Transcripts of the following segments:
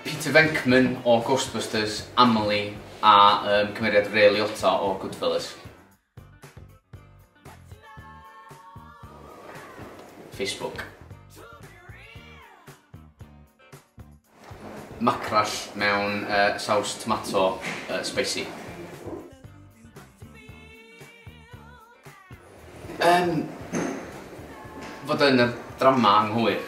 Peter Venkman o Ghostbusters, Amelie a cymeriad Ray Liotta o Goodfellas. Facebook. Macrall mewn saws tomato spicy. Fod yn y drama anghywir.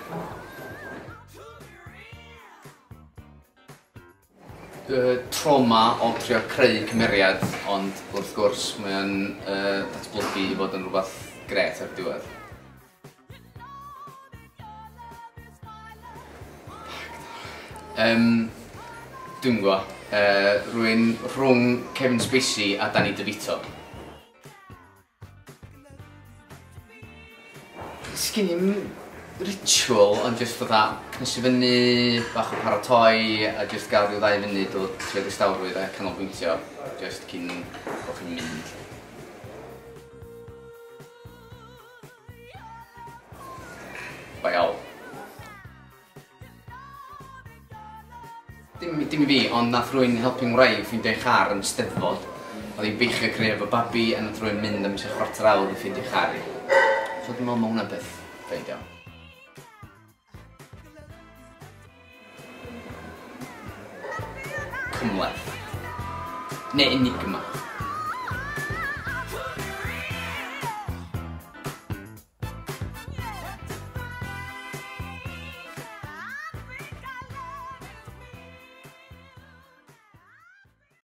Trauma o trio creu cymeriad, ond wrth gwrs mae o'n datblygu i fod yn rhywbeth grêt ar diwedd. Dwi'm yn gwybod. Rwy'n rhwng Kevin Spacey a Danny DeVito. Sgyn i'm ritual, ond jyst fatha cynnysu fyny, bach o paratoi, a jyst gael rhyw 2 funud o trio distawrwydd a canolbwyntio, jyst cyn bod chi'n mynd. Bai awl. Dim i fi, ond nath rwy'n helpu'n wraig ffeindio'i char yn Steddfod. Oedd hi'n beichio creu efo babi, a nath rwy'n mynd am tua chwarter awr i ffeindio'i char hi. So dwi'n meddwl ma' hwnna'n beth ffeindio. Cymhleth. Neu enigma.